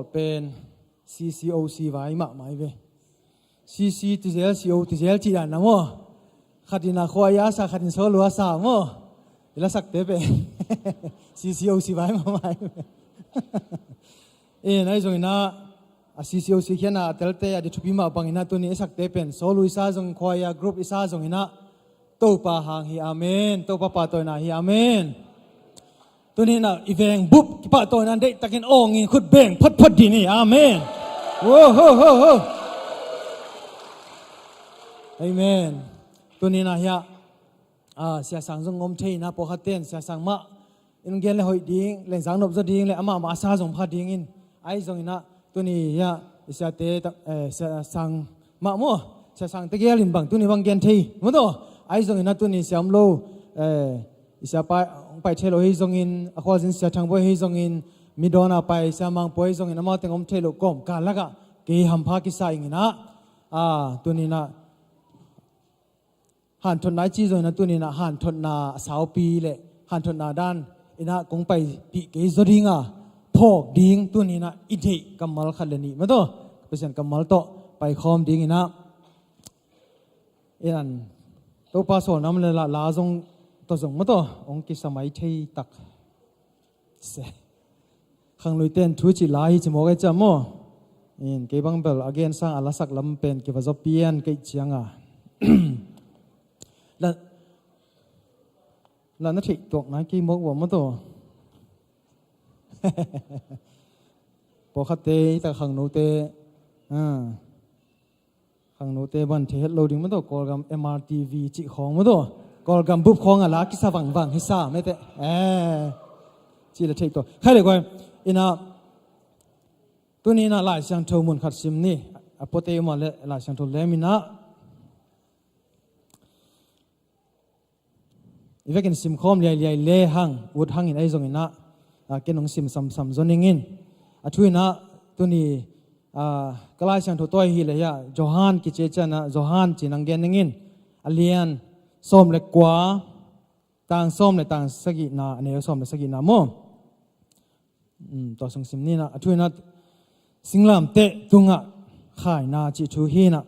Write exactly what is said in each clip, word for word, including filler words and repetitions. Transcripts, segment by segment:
Pen C C O C vai mahmah hi ve. C C ti zel, C O ti zel cih dan na maw? Khat in a khua i a sa, khat in solo a sa maw? I lasakte pen C C O C vai mahmah hi ve. Eh, nai zong in a, a C C O C khian a telte a di thupi mah bang in a tuni i sakte pen solo i sa zong, khua i a group i sa zong in a, Topa hang hi, amen. Topa pahtawina hi, amen. Tuni in a i veng bup kipahtawina deihtakin awngin khut beng photphot dih ni, amen. Wo, ho, ho, ho. Amen. Tuni in a hiah, ah, Sia Sang zong om thei in a, pawlkhat ten Sia Sang mah in gen le hoih ding, lengzak nop zaw ding le amah mah a sa zong pha dingin, ahi zong in a tuni hiah i siate ta-, eh, Sia Sang mah maw, Sia Sangte gel in bang tuni bang gen thei maw taw. Ahi zong in a tuni sia om lo, eh, i sia pai, hong pai thei lo hi zongin, a khualzin Sia Thang Bawi hi zongin, mi dawn a pai Sia Mang Pawi hi zongin, amau teng om thei lo kawmkal lakah kei hampha kisa ing in a, ah, tuni in a hanthotna i ci zong in a tuni in a hanthotna a saupi le hanthotna dan in a kong paipih kei zaw ding a, phawk ding tuni in a i deih kammal khat le nih maw taw, Pasian kammal tawh paikhawm ding in a, in an Topa sawlna om le la, la zong tawh zong maw taw hong kisa mai thei tak. Se. Khangluite in thu cih la hi ci mawk ei ciah maw? In kei bang bel a gen sang a lasak lam pen kiva zaw pian kei ciang a. La, la na theih tuak nai kei mawk ua maw taw. Pawlkhatte i tak khangnote, ah, khangnote ban thei het lo ding maw taw, Kawlgam M R T V cih khawng maw taw, Kawlgam bup khawng a la kisa vangvang hi sa mete. Eh, cih la theih tuak. Khai le guai, in a, tuni in a Lai Siangtho mun khat sim ni, a puate um a le Lai Siangtho lem in a. I vekin simkhawm liailiai le hang, ut hangin ahi zongin a, a, ken hong sim samsam zaw ning in. A thu in a, tuni, a, ka Lai Siangtho tawi hi le hiah, Johan kici cian a, Johan ci nang gen ning in. A lian sawm le kua, tang sawm le tang sagihna, a neu sawm le sagihna maw? Um, tua sung sim ni in a, a thu in a, singlamteh tungah khaina cih thu hi in a.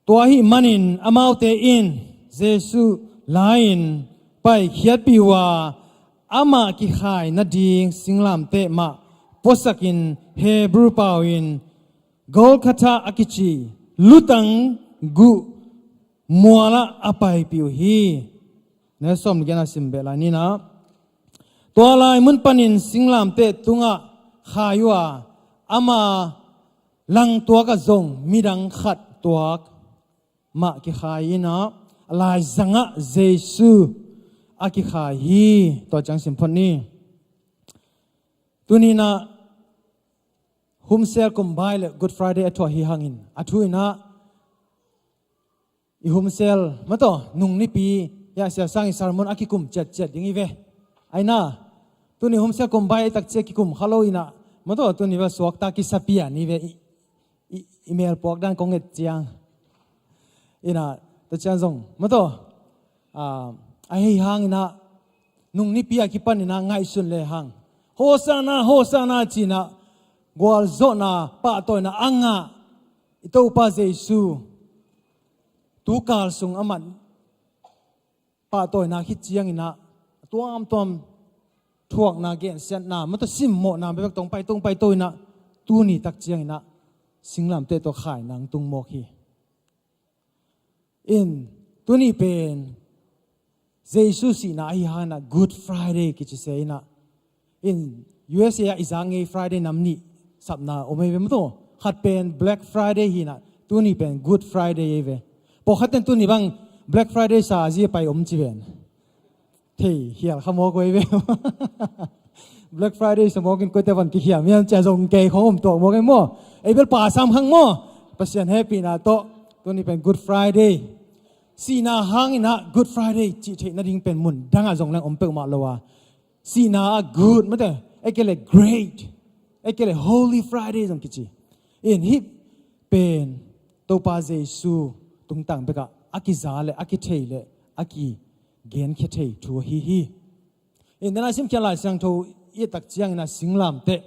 Tua ahih manin amaute in Jesuh lai-in paikhiatpih uh a, amah kikhai nading singlamteh mah puasakin Hebrew pau-in Golgotha a kici lutang guh mualah a paipih uh hi. Ne sawm le giatna sim beh lai ni in a. Tua lai mun panin singlamteh tungah khai uh a, ama langtuak ah zong midang khat tuak mah kikhai in a, a laizang ah Jesuh a kikhai hi. Tua ciang sim phot ni. Tuni in a Humsel Kumbai le Good Friday a thuah hi hangin, a thu in a i Humsel maw taw, nung nipi hiah Sia Sang i sermon a kikum ciatciat ding hi ve. Aina, tuni Humsel Kumbai a i takcia kikum kha lo in a, maw taw, tuni va suakta kisa pian hi ve. I, i, i mel puak dan kong et ciang in a, tua ciang zong maw taw, a, ahi hang in a, nung nipi a kipan in a ngaihsun le hang, Hosanna, Hosanna ci in a, gualzawhna, pahtawina a ngah i Topa Jesuh tu kal sung a man pahtawina khit ciang in a, tuamtuam thuakna, gensiatna, maw taw, simmawhna bekbek tawh hong paito, hong paito in a, tuni tak ciang in a singlamteh tawh khaina hong tung mawk hi. In, tuni pen Jesuh sihna ahi hang in a Good Friday kici se in a. In, U S A ah i zak ngei Friday nam nih sapna om hi ve maw taw. Khat pen Black Friday hi in a, tuni pen Good Friday hi ve. Pawlkhat ten tuni bang Black Friday sa a zi a pai om ci ven. Thei hial kha mawk uh hi ve. Black Friday sa mawk in koite van kihiam hiam ci a zong kei khawng om tuak mawk hi maw. Ei bel pa sam khang maw. Pasian hehpihna tawh tuni pen Good Friday. Sihna hang in a Good Friday cih theih nading pen mun dang ah zong leng om peuhmah lo a, sihna ah good, maw taw, ei kei le great, ei kei le Holy Friday zong kici. In, hih pen Topa Jesuh tungtang bekah a kiza le a kithei le a kigenkhia thei thu ahi hi. In, dena simkhiat Lai Siangtho i et tak ciang in a singlamteh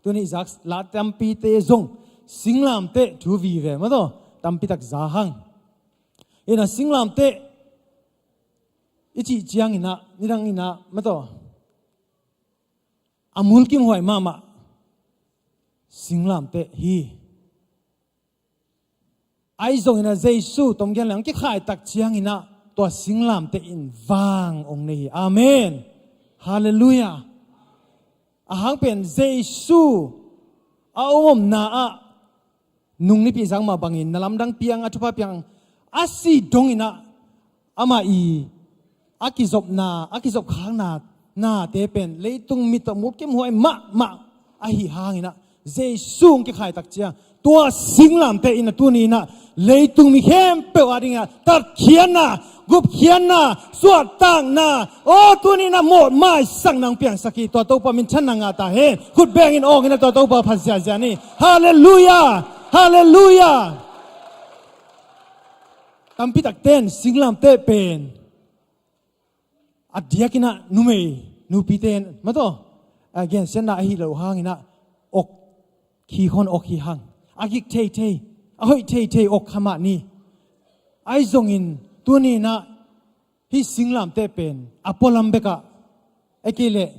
Tuni zak la tampite zong singlamteh thu vive mataw tampi tak za hang. Ina singlamteh i cih ciangina nidang ina mataw a mulkimhuai mahmah singlamteh hi. Ahi zongina Jesu tomgen leng kikhaitak ciangina tua singlamteh in vang ong nei hi. Amen. Halleluiah. Ahang pen Jesu a omomna ah nung nipi zang mah bangin na lamdang piang a thupha piang a si dongina amah i a kizopna a kizopkhakna nate pen leitung mi tawh mulkimhuai mahmah ahi hangina Jesu hong kikhaitak ciang tua singlamteh ina tuni ina leitung mi khempeuh a dingina tatkhiatna gupkhiatna suahtakna aw tuni ina mawh maisak nang piangsak hi. Tua Topa minthanna ngah ta hen. Khut bengin awngina tua Topa phat ziazia ni. Halleluiah. Halleluiah. Tampi takten singlamteh pen a diakina numei nupite mataw a gensiatna ahi lo hangina ok khikhon ok hi hang a gik theithei a hoih theithei ok khamah ni. Ahi zongin tuni ina hih singlamteh pen a pualam bekah a kei leh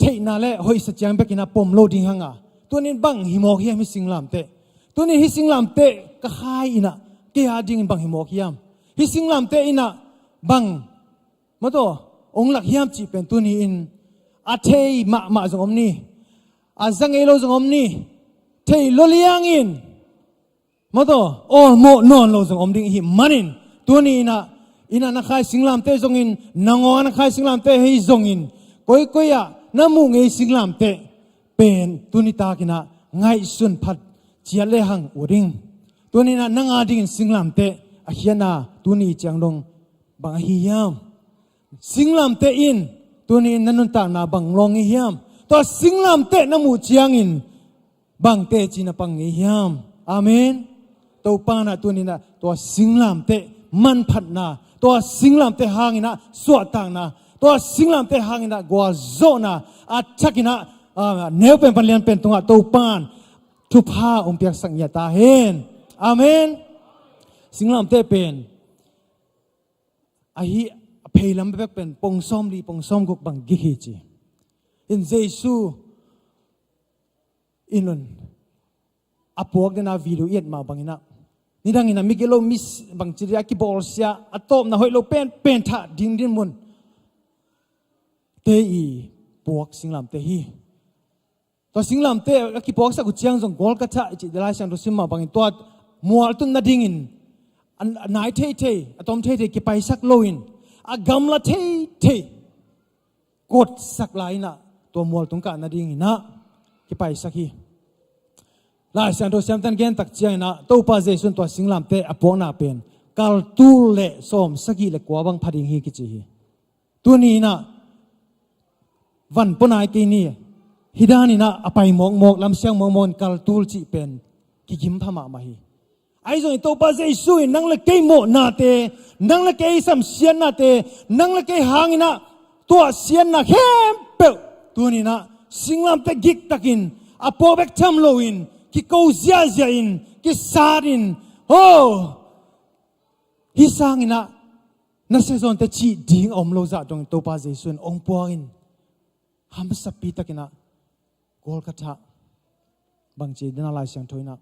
theihna le hoihsa ciang bekina pom lo ding hanga tunin bang himawk hiam hih singlamteh? Tunin hih singlamteh ka khai ina kei a dingin bang himawk hiam? Hih singlamteh ina bang mataw ong lak hiam cih pen tuni in a thei mahmah zong om ni a za ngei lo zong om ni thei lo liangin mataw awlmawh nawn lo zong om ding ihi manin tuni ina ina na khai singlamteh zongin nangawn na khai singlamteh hei zongin koikoi ah na muh ngei singlamteh pen tuni takina ngaihsun phat ciat le hang uh ding. Tuni ina nanga dingin singlamteh a khiatna tuni ciang dong bang ahi hiam? Singlamteh in tuni in na nuntakna bang lawng ngei hiam? Tua singlamteh na muh ciangin bang teci na pang ngei hiam? Amen. Topa na tuni ina tua singlamteh manphatna tua singlamteh hangina suahtakna tua singlamteh hangina gualzawhna a thakina a neu pen pan lian pen tungah Topan thupha ong piaksak ngiat ta hen. Amen. Singlamteh pen ahi a pheilam bek pen pong sawm li pong sawm guk bang gik hi ci. In Jesu in un a puak dena video i et mah bangina nidangina migilo mi bangci dia kibawlsia a tawpna hoih lo pen pen thah dingdin mun te i puak singlamteh hi. Tua singlamteh a kipuaksak uh ciang zong Golgotha i cih Lai Siangtho sim mah bangin tua mual tun nadingin a nai theithei a tom theithei kipaisak loin a gamla theithei kotsak lai inah tua mual tung kah nadinginah kipaisak hi. Lai Siangtho siamtan gentak cianginah Topa Jesu in tua singlamteh a puakna pen kaltul le sawm sagih le kua bang pha ding hi kici hi. Tuni inah van pua nai kei ni. Hih daninah a pai mawkmawk lamsiang mawkmawk in kaltul cih pen kigim pha mahmah hi. Ahi zongin Topa Jesu in nang le kei mawhnate, nang le kei samsiatnate, nang le kei hanginah tuahsiatna khempeuh tuninah singlamteh giktakin a puak bek tham loin kiko ziahziah in kisat in ho hih sanginah na siazawnte cih ding a om lo zah dongin Topa Jesu in ong puakin hamsapi takinah Golgotha bangci dena Lai Siangtho inah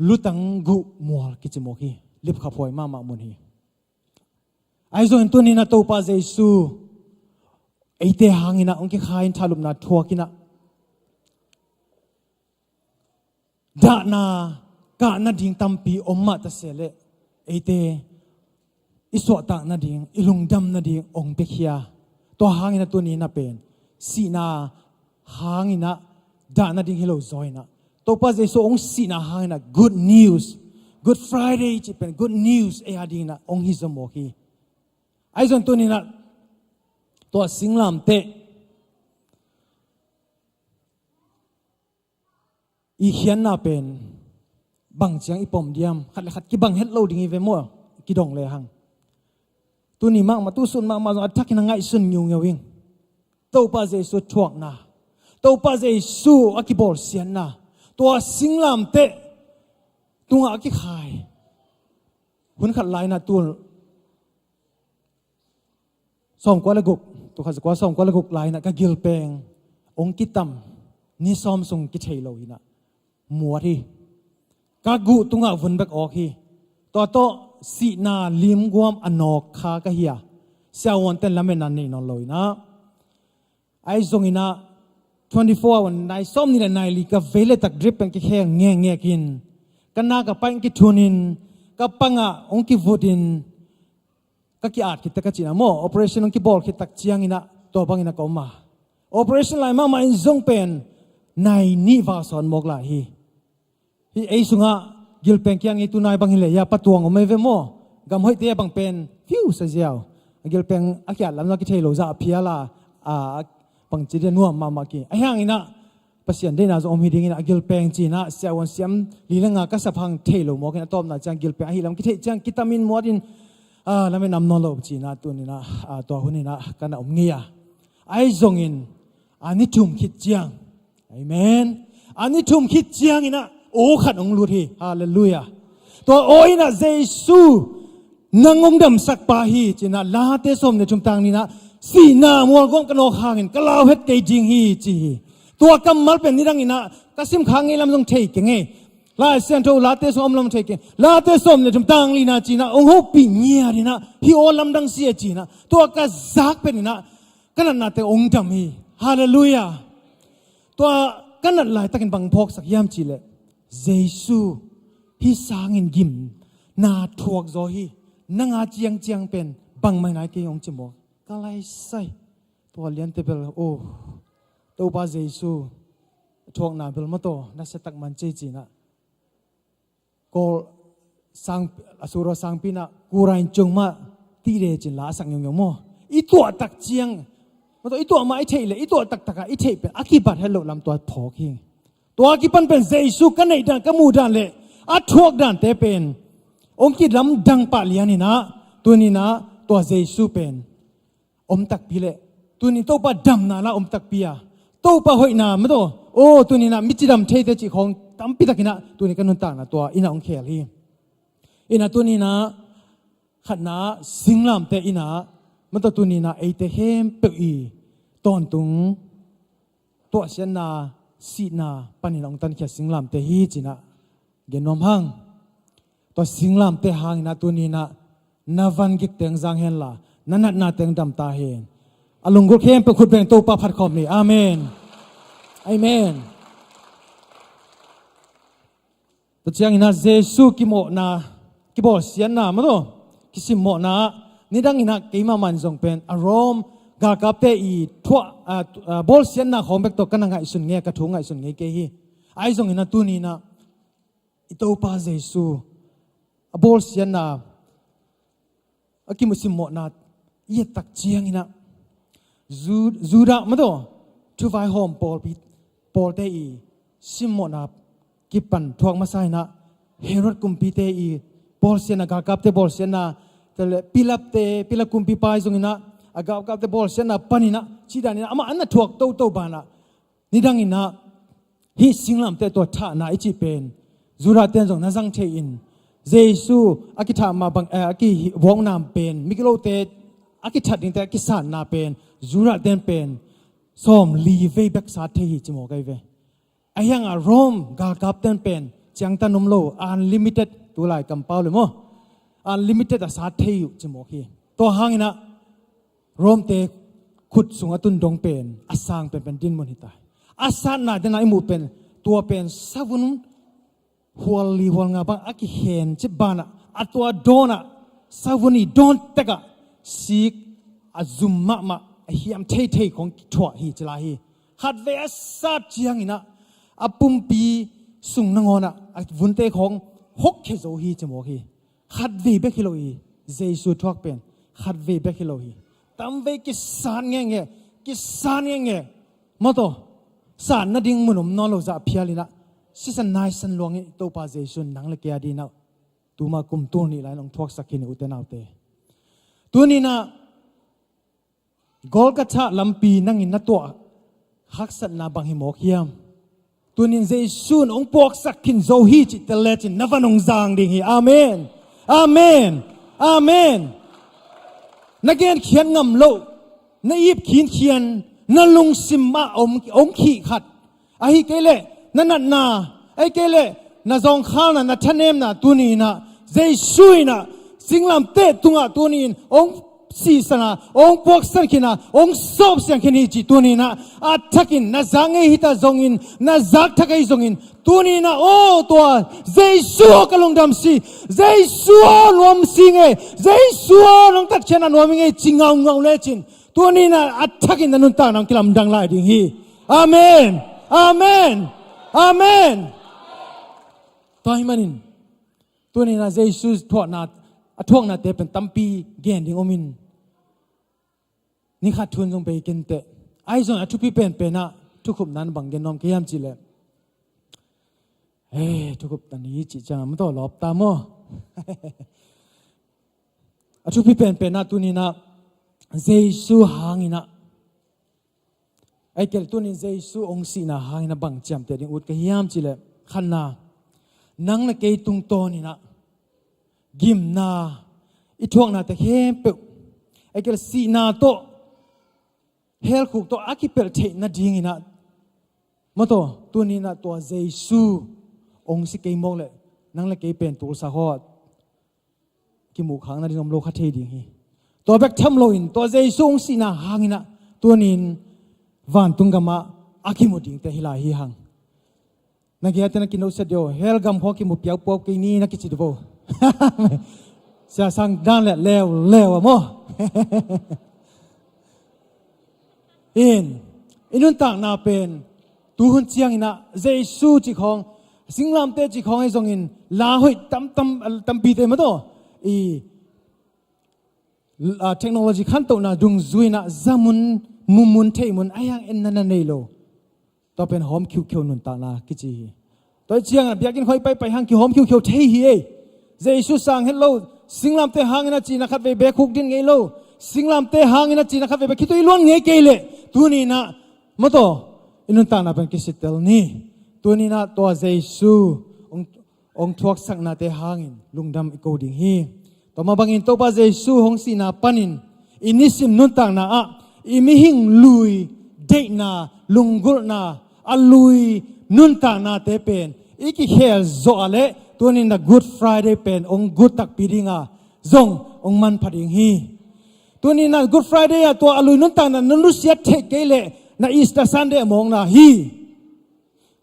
lutang guh mual kici mawk hi. Lipkhaphuai mahmah mun hi. Ahi zongin tuninah Topa Jesu eite hanginah ong kikhai in thalupna thuakinah dahna kah nading tampi om mah ta se leh eite i suahtak nading i lungdam nading ong piakhia. Tua hangin a tuni na pen sihna hanginah dah nading hi lo zaw inah Topa Jesu ong sihna hanginah good news, Good Friday cih pen good news ei a dinginah ong hi zaw mawk hi. Ahi zongin tuninah tua singlamteh i khiatna pen bang ciang i pom diam? Khat le khat kibang het lo ding hi ve maw? Kidong le hang. Tuni mahmah tusun mahmah zong a thakin a ngaihsun ngiungeu ing. Topa Jesu thuakna, Topa Jesu a kibawlsiatna, tua singlamteh tungah a kikhai hun khat lai-inah tul sawmkua le guk, tul khat zakua sawmkua le guk lai-inah ka gilpeng hong kitam ni sawm sung kithei lo inah muat hi. Ka guh tungah vun bek awk hi. Tua tawh sihna limguam a nawk kha ka hi a, siavuanten lametna nei nawn lo inah, ahi zonginah twenty four hour nai sawm nih le nai li ka vei le tak drip pen kikheng ngekngek in, ka na ka paih kithun in, ka pangah hong kivut in, ka ki-at khit tak a cinah maw, operation hong kibawl khit tak cianginah tua banginah ka om a. Operation lai mahmah in zong pen nai nih val sawn mawk lai hi. Hih ei sungah gilpeng kiang ngei tunai bang hileh ya patuang om ei ve maw? Gam hoihte a bang pen fiu sa ziau. A gilpeng a ki-at lam zong a kithei lo zah a phial a, a, bangci dia nuam mahmah ki. Ahi hanginah Pasian deihna zong om hi dinginah a gilpeng cinah siavuan siam li le nga ka sap hang thei lo mawkin a tawpna ciang gilpeng ahi lam kitheih ciang kitamin muatin, a, lametna om nawn lo cinah tuninah, a, tua huninah ka na om ngei a. Ahi zongin a ni thum khit ciang, amen, a ni thum khit cianginah aw khat hong lut hi. Halleluiah. Tua aw inah Jesu nang hong damsak pa hi cinah, Late sawm le thum tang ninah, sihna mualguam ka nawk hangin ka lau het kei ding hi ci hi. Tua kammal pen nidanginah ka simkhak ngei lam zong thei keng e. Lai Siangtho Late sawm lam thei keng. Late sawm le thum tang lina cinah hong hopih ngiatinah hih aw lamdang si a cinah tua ka zak peninah ka natna teng hong dam hi. Halleluiah. Tua ka nat laitakin bang phawksak hiam cihleh, Jesu hih sangin gimna thuak zaw hi. Nanga ciangciang pen bangmah nai kei hong ci maw? Ka laisai. Tua liante bel, oh, Topa Jesu thuakna bel mataw nasiatak man cei cinah Kawl sang, a sura sangpi inah kurain cung mah tih de cin la a sak ngiungeu maw? I tuah tak ciang, mataw, i tuah mah i theih leh i tuah taktakah i theih pen a kibat het loh lam tua phawk hi. Tua kipan pen Jesu ka neih dan, ka muh dan le a thuak dante pen hong kilamdang pah lianinah tuninah tua Jesu pen om takpi leh, tunin Topa damna la om takpi a, Topa hoihna mataw, aw, tuninah micidam theite cih khawng tampi takinah tunin ka nuntakna tua inah hong khel hi. Inah tuninah khatna singlamteh inah mataw tuninah eite khempeuh i tawntung tuahsiatna, sihna panin hong tankhia singlamteh hi cinah gen nuam hang. Tua singlamteh hanginah tuninah na van gik teng zang henla na natna teng dam ta hen. A lunggulh khempeuh khut beng Topa phat khawm ni. Amen. Amen. Tua cianginah Jesu kimawhna, kibawlsiatna mataw, kisimmawhna, nidanginah keimah man zong pen a Rome galkapte i thuah, a, a, bawlsiatna khawng bek tawh ka na ngaihsun ngei, ka thu ngaihsun ngei kei hi. Ahi zonginah tuninah i Topa Jesu a bawlsiatna, a kimu simmawhna i et tak cianginah Ju-, Judah mataw, thuvaihawm pawlpi, pawlte i simmawhna kipan thuak masa inah Herod kumpite i bawlsiatna, galkapte bawlsiatna, tua leh Pilate, Pilate kumpipa i zonginah a galkapte bawlsiatna paninah cihdaninah amah an na thuak toto banah nidanginah hih singlamteh tua thahna i cih pen Judah ten zong na zang thei in, Jesu a kithah mah bang, eh, a kivuakna pen migilote a kithat dingte a kisatna pen Judah ten pen sawmli vei bek sat thei hi ci mawk ahi ve. Ahi hangah Rome galkap ten pen ciangtan om lo, unlimited, tulai kampau le maw, unlimited a sat thei uh ci mawk hi. Tua hanginah Rome-te khut sung a tun dong pen a sang penpen dinmun hi ta hi. A satna dena i muh pen tua pen savun hual li hual nga bang a kikhen cih banah a tua dawnah savun i dawn tekah sik a zum mahmah a hiam theithei khong kithuah hi ci lai hi. Khatvei a sat cianginah a pumpi sung nangawnah a vunte khong hokkhia zo hi ci mawk hi. Khatvei bek hi lo hi. Jesu thuak pen khatvei bek hi lo hi. Tamvei kisat ngenge, kisat ngenge. Mawtaw, sat nading mun om nawn lo zah phialinah sisan naisan luang hi. Topa Jesu nang le kei a dinah tuma kum tul nih lai nong thuaksak hi ni, ute naute. Tuninah Golgotha lampi nangin na tuah haksatna bang hi mawk hiam? Tunin Jesu in hong puaksak khin zo hi cih tel lecin na van hong zang ding hi. Amen. Amen. Amen. Na genkhiat ngam loh, na ipkhinkhian, na lungsim ah hong, hong khih khat, ahih kei leh na natna, ahih kei leh na zawngkhalna, na thanemna, tuni in ah Jesu in ah singlamteh tungah tuni in hong sihsan a, hong puaksan khin a, hong sawpsiang khin hi cih tuni in ah a thakin na zak ngei hi ta zongin, na zak thak ahi zongin, tuni in ah, aw, tua Jesu aw, ka lungdam si, Jesu aw, nuam si ngei, Jesu aw, nong tatkhiatna nuam hi ngei ci ngaungau lecin, tuni in ah a thakin na nuntakna hong kilamdang lai ding hi. Amen. Amen. Amen. Tua ahih manin tuni in ah Jesu thuakna, a thuaknate pen tampi gen ding om in, ni khat thu in zong bei kei inteh. Ahi zongin a thupi penpen ah thukhupna in bang gen nuam ka hiam cih leh, eh, thukhupna ni cih ciang a maw, tawh lawp ta maw? A thupi penpen ah tuni in ah Jesu hangin ah, ahih kei leh tunin Jesu hong sihna hangin ah bang ciamteh ding ut ka hiam cih leh, khatna, nang le kei tungtawn in ah gimna, i thuaknate khempeuh, ahih kei leh sihna tawh, helkhuk tawh a kipelh theih nadingin ah, maw, tua, tuni in ah tua Jesu hong si kei mawk leh nang le kei pen tulsa khawh ah kimuhkhakna ding om lo kha thei ding hi. Tua bek tham loin tua Jesu hong sihna hangin ah tunin vantung gamah a kimu dingte hi lai hi hang. Na gei a te na kinawhsiat dih o, hell gam khawng kimu piaupiau kei ni na kici dih o. Sia Sang dan le leuleu a maw? In, i nuntakna pen tuhun ciangin ah Jesu cih khawng, singlamteh cih khawng ahi zongin la hoih tamtam, tampite maw, tua i, ah, technology khantohna dungzui in ah za mun, mu mun, thei mun, a hiang en na na nei lo. Tua pen hawm khiukheu nuntakna kici hi. Tua ciangin biakinn khawng i paipai hang kihawm khiukheu thei hi ei. Jesu sang het lo, singlamteh hangin ah cihna khatvei bek khukdin ngei lo, singlamteh hangin ah cihna khatvei bek khitui luan ngei kei leh, tuni in ah, maw, tua, i nuntakna pen kisitel ni. Tuni in ah tua Jesu hong, hong thuaksaknate hangin lungdam i ko ding hi. Tua mah bangin Topa Jesu hong sihna panin i nisim nuntakna ah i mihing lui deihna, lunggulhna, a lui nuntaknate pen i kikhel zawh a leh, tunin na Good Friday pen hong gut takpi ding a, zong hong manpha ding hi. Tunin na Good Friday ah tua a lui nuntakna na nusiat theih kei leh na Easter Sunday a mawkna hi.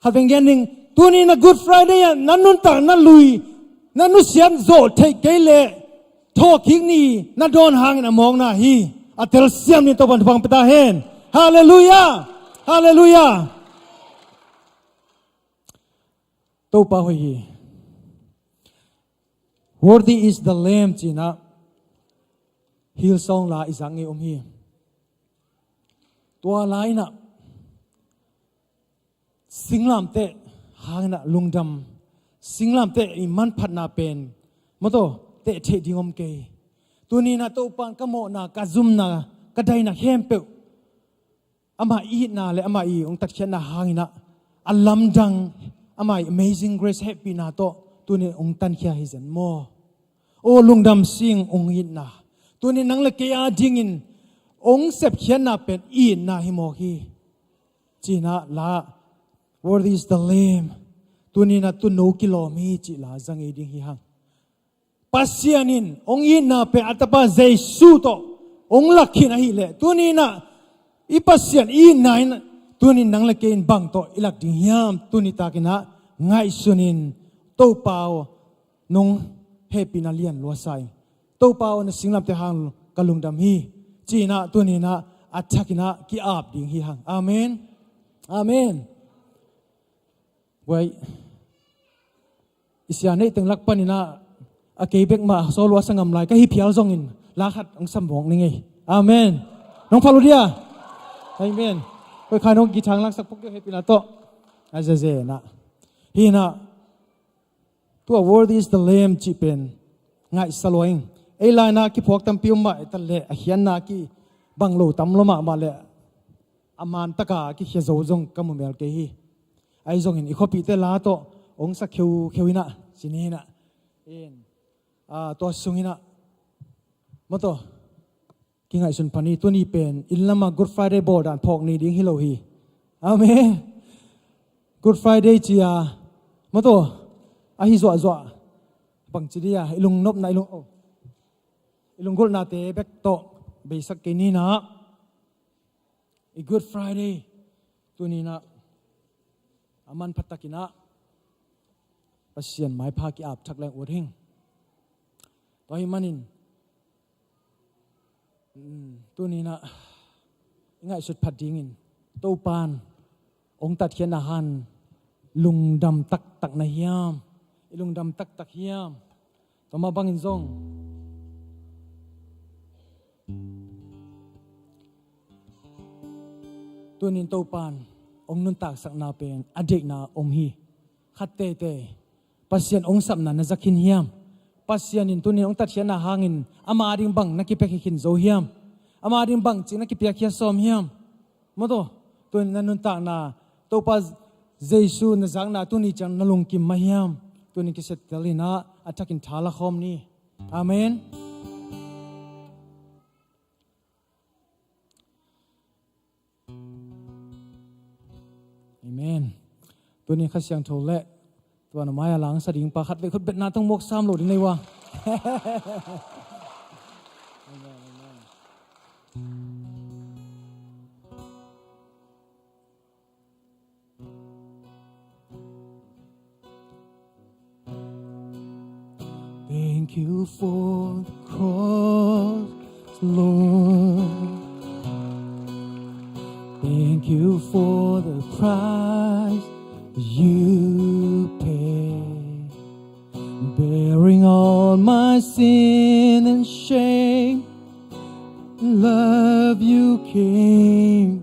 Khat veng gen ning, tuni na Good Friday ah na nuntak, na lui, na nusiat zawh theih kei leh thawhkik ni na dawn hangin a mawkna hi. A telsiam ni, Topa'n thupha pia ta hen. Halleluiah. Halleluiah. Topa hoih hi. Worthy is the Lamb ci-in ah Hillsong la i zak ngei om hi. Tua la in ah singlamteh hangin ah lungdam, singlamteh i manphatna pen, maw, tua, teh theih ding om kei. Tuni in ah Topa'n ka mawhna, ka zumna, ka daina khempeuh, amah i itna le amah i hong tatkhiatna hangin ah a lamdang, amah i Amazing Grace hehpihna tawh tunin hong tankhia hi zen maw? Aw, lungdam sing, hong itna. Tunin nang le kei adingin hong sepkhiatna pen i itna hi mawk hi. Ci-in ah la, Worthy is the Lamb. Tuni in ah Tuuno kilawm hi cih la za ngei ding hi hang. Pasian in hong itna pen a Tapa Jesu tawh hong lak khin ahih leh, tuni in ah i Pasian i itna in tunin nang le kei in bang tawh i lak ding hiam? Tuni takin ah ngaihsun in, Topa aw, nong hehpihna lian lua sa ing. Topa aw, na singlamteh hang ka lungdam hi, ci-in ah tuni in ah a thakin ah ki-ap ding hi hang. Amen. Amen. Guai, i sia neih teng lak panin ah a kei bek mah sawl lua sa ngam lai ka hi phial zongin la khat hong sam vawng ning ei. Amen. Nong phalh uh dia. Amen. Koi khai nong guitar laksak phot kei, hehpihna tawh. A zeze na. Hi na. Tua Worthy is the Lamb cih pen ngaihsa lua ing. Ei lai-in ah kiphuak tampi om mah ta leh, a khiatna kibang lo tam lua mahmah leh, a man taka kikhia zo zong ka mu mel kei hi. Ahi zongin i khuapihte la tawh hong sa kheukheu inah, ci ni inah, in, a, tua sung inah, maw taw, kingaihsun pha ni. Tuni pen inn lama Good Friday bawl dan phawk ni ding hi lo hi. Amen. Good Friday ci-a, maw taw, ahi zuahzuah bangci dia i lungnopna, i lung, oh, i lunggulhnate bek tawh beisak kei ni inah, i Good Friday tuni inah a manpha tak inah Pasian maipha ki-ap thak leng ut hing. Tua ahih manin, mm, tuni inah i ngaihsut phat dingin, Topan hong tatkhiatna hang lungdam taktak na hiam? I lungdam taktak hiam? Tua mah bangin zong, tunin Topan hong nuntaksakna pen a deihna om hi. Khat teitei Pasian hong sapna na za khin hiam? Pasian in tunin hong tatkhiatna hangin ama ading bang na kipia khin zo hiam? Ama ading bangci na kipiakhia sawm hiam? Maw taw, tunin na nuntakna, Topa Jesu na zakna tuni ciang na lungkim mah hiam? Tunin kisettel inah a thakin tha la khawm ni. Amen. Amen. Tunin Kha Siangtho le tua na mai-a langsa ding pa khat vei khut betna tawh muak sam lo ding nei uh a. Amen, amen. Thank you for the cross, Lord. Thank you for the price you paid. Bearing all my sin and shame, love you came,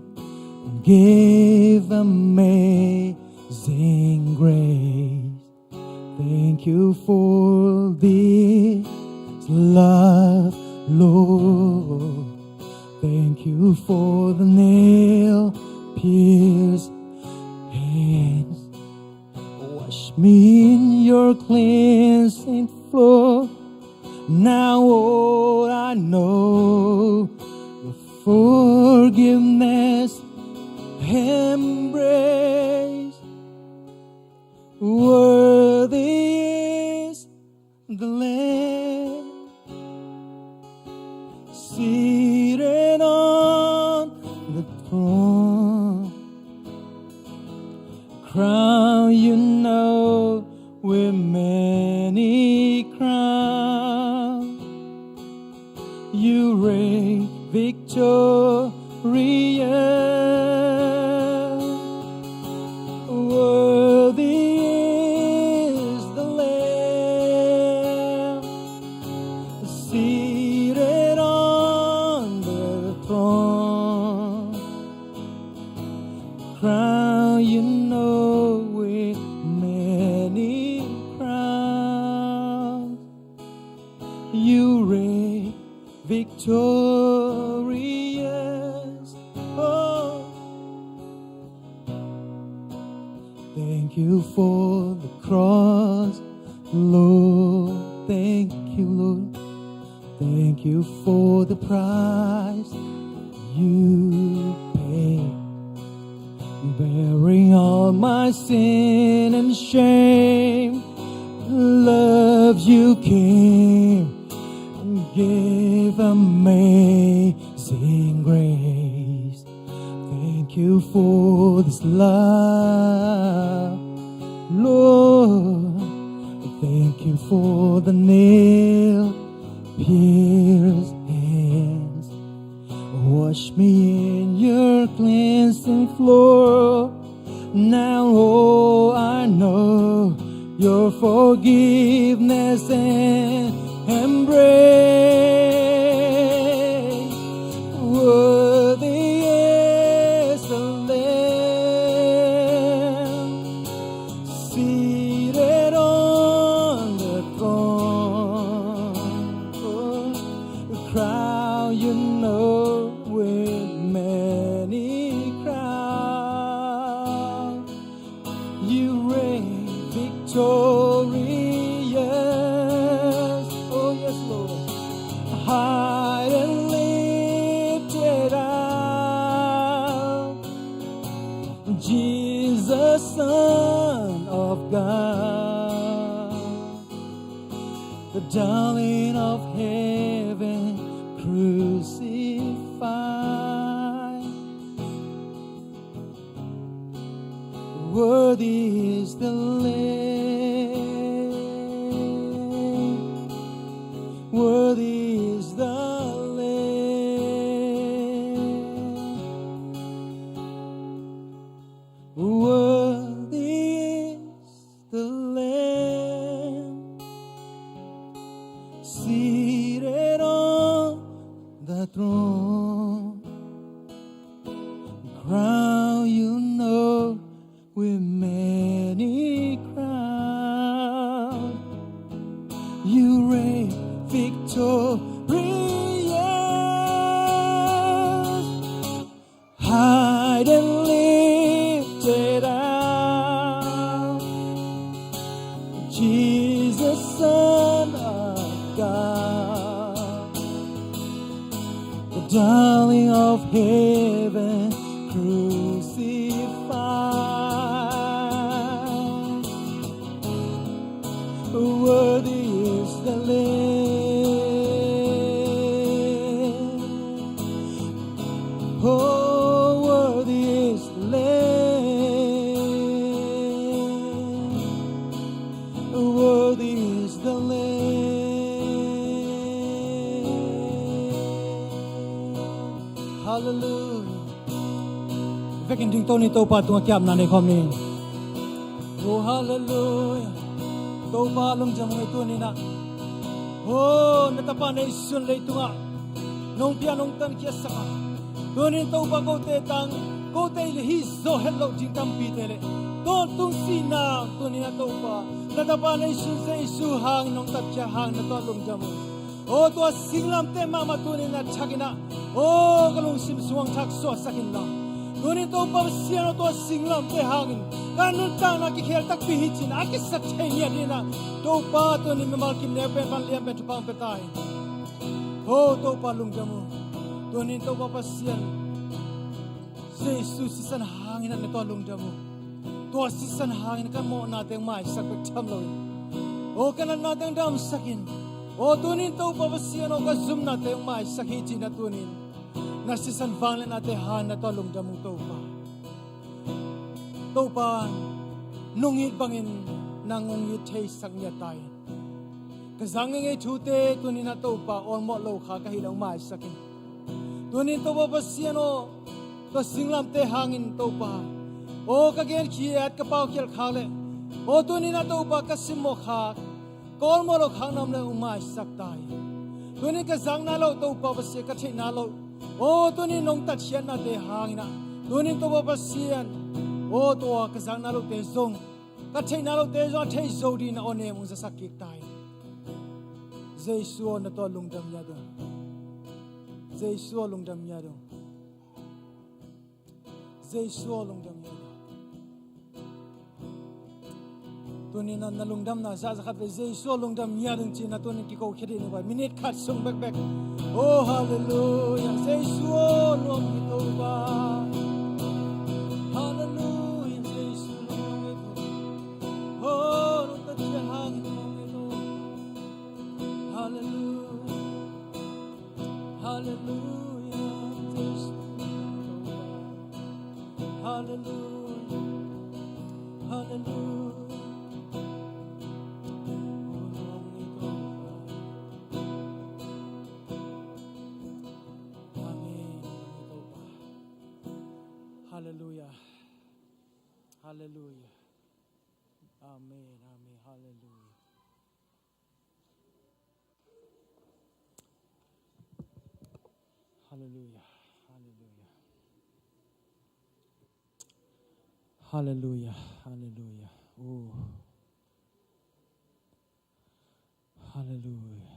gave amazing grace. Thank you for this love, Lord. Thank you for the nail pierced hands. Wash me in your cleansing flow. Now all I know, your forgiveness embrace. Worthy is the Lamb seated on the throne. Crown you know with many crowns. You reign victorious. Worthy is the Lamb seated on the throne. Crown you know with many crowns. You reign victorious. Oh, thank you for the cross, Lord. Thank you, Lord. Thank you for the price you paid. Bearing all my sin and shame, love you came and gave amazing grace. Thank you for this love, Lord. Thank you for the nail pierced hands. Wash me in your cleansing flow. Now, oh, I know your forgiveness and embrace. Worthy is the Lamb seated on the throne. Crown you know with many victorious. Oh, yes, Lord. High and lifted up, Jesus, Son of God, the darling of heaven, crucified. Worthy is the Lamb. Worthy is the Lamb. Worthy is the Lamb seated on the throne. Crown you know with many crowns. You reign victorious, high and lifted up, Jesus, Son of God, the darling of heaven, crucified. Worthy is the Lamb. Oh, worthy is the Lamb. Worthy is the Lamb. Hallelujah. Vekin ding tawh ni, Topa tungah kiapna nei khawm ni. Oh, hallelujah. Topa lungdam ung ei tuni-in ah. Oh, na tapa neihsun leitungah nong pia, nong tankhia sak a, tuni-in Topa kote tang, kote le hih zawh het loh ding tampite le tawntung sihna, tuni-in ah Topa na tapa neihsun Jesu hangin nong tatkhiat hangin na tungah lungdam ung. Oh, tua singlamteh mahmah tuni-in a thakin ah, oh, ka lungsim sungah thak suahsak inla, tuni-in Topa Pasian aw, tua singlamteh hangin ka nuntakna kikhel takpi hi ci-in a kisa thei ngiat dingin ah, Topa tuni-in mimal kim neu pen pan lian pen thupha hong pia ta in. Oh, Topa lungdam ung. Tuni-in Topa Pasian, Jesu sisan hangin ah na tungah lungdam ung. Tua sisan hangin ka mawhnate hong maisak bek tham loin, oh, ka natnate hong damsak in. Oh, tuni-in Topa Pasian aw, ka zumnate hong maisak hi ci-in ah tuni-in na sisan vangliatnate hangin na tungah lungdam ung Topa. Topa, nong it bangin nang hong it theisak ngiat ta in. Ka zang ngeingei thute tuni-in ah Topa, awlmawh lo kha ka hih leh hong maisak in. Tuni-in Topa Pasian aw, tua singlamteh hangin Topa, aw, ka genkhiat, ka paukhiat khak leh, aw, tuni-in ah Topa, ka simmawh khak, ka awlmawh lo khak na om leh hong maisak ta in. Tuni-in ka zang nai loh Topa Pasian, ka theih nai loh, aw, tuni-in nong tatkhiatnate hangin ah, tuni-in Topa Pasian, aw, tua ka zang nai lohte zong, ka theih nai lohte zong a theih zo dingin na aw nem hong zasak kik ta in. Jesu aw, na tungah lungdam ngiat ung. Jesu aw, lungdam ngiat ung. Jesu aw, lungdam ngiat ung. Tuni-in ah na lungdamna zah za khat vei, Jesu aw, lungdam ngiat ung ci-in ah tuni-in kiko khia dih ni vai, minute khat sung bekbek. Oh, hallelujah. Jesu aw, lungdam ngiat ung. Hallelujah. Jesu lungdam ngiat ung. Oh, lungdam ngiat ung. Hallelujah. Hallelujah. Jesu. Hallelujah. Hallelujah. Amen. Hallelujah. Hallelujah. Amen. Amen. Hallelujah. Hallelujah. Hallelujah. Hallelujah. Hallelujah. Oh. Hallelujah.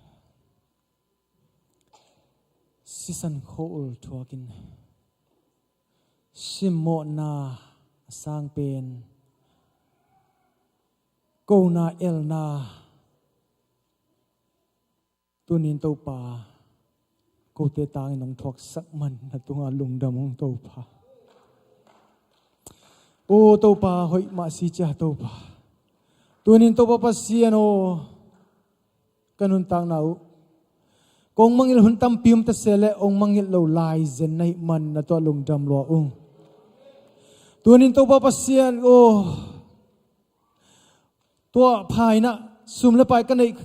Sisan kho-ul thuakin simmawhna a sang pen kona elna tunin Topa, kote tangin hong thuaksak man na tunga lungdam ung Topa. O Topa, hoih mah si cia Topa. Tunin Topa Pasian aw, ka nuntakna uh kong mangngilh hun tampi om ta se leh hong mangngilh lo lai zen na hih man na tuah lungdam lua ung. Tunin Topa Pasian aw, tua pha inah sum le pai ka neih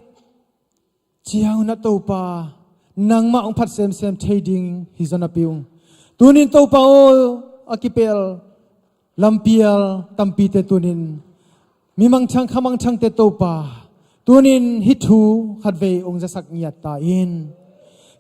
ciang unah Topa, nangmah hong phat semsem thei ding hi zaw napi ung. Tunin Topa aw, a kipel lampial tampite tunin mi mangthang kha mangthangte Topa, tunin hih thu khatvei hong zasak ngiat ta in.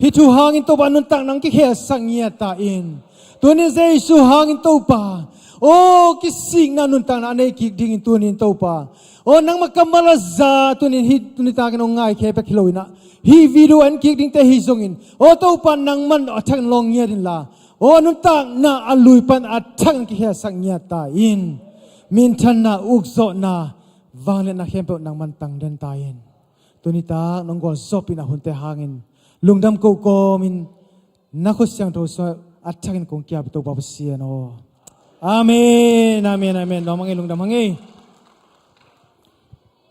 Hih thu hangin Topa nuntakna hong kikhelsak ngiat ta in. Tunin Jesu hangin Topa, aw kisikna nuntakna a nei kik dingin tunin Topa, aw nangmah kammal a za tunin hih tuni takin hong ngaikhe pek hi lo inah, hih video en kik dingte hi zongin, aw Topa nangman a thakin lawng ngiat inla, aw nuntakna a lui pan a thakin kikhelsak ngiat ta in. Minthanna, ukzawhna, vangliatna khempeuh nangman tangden ta in. Tuni tak nong gualzawhpihna hunte hangin lungdam ko kawmin na khut siangtho sungah a thakin kong kiap Topa Pasian aw. Amen, amen, amen. Lawm hang ei, lungdam hang ei.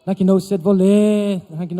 Na kinoset vawh le, na kino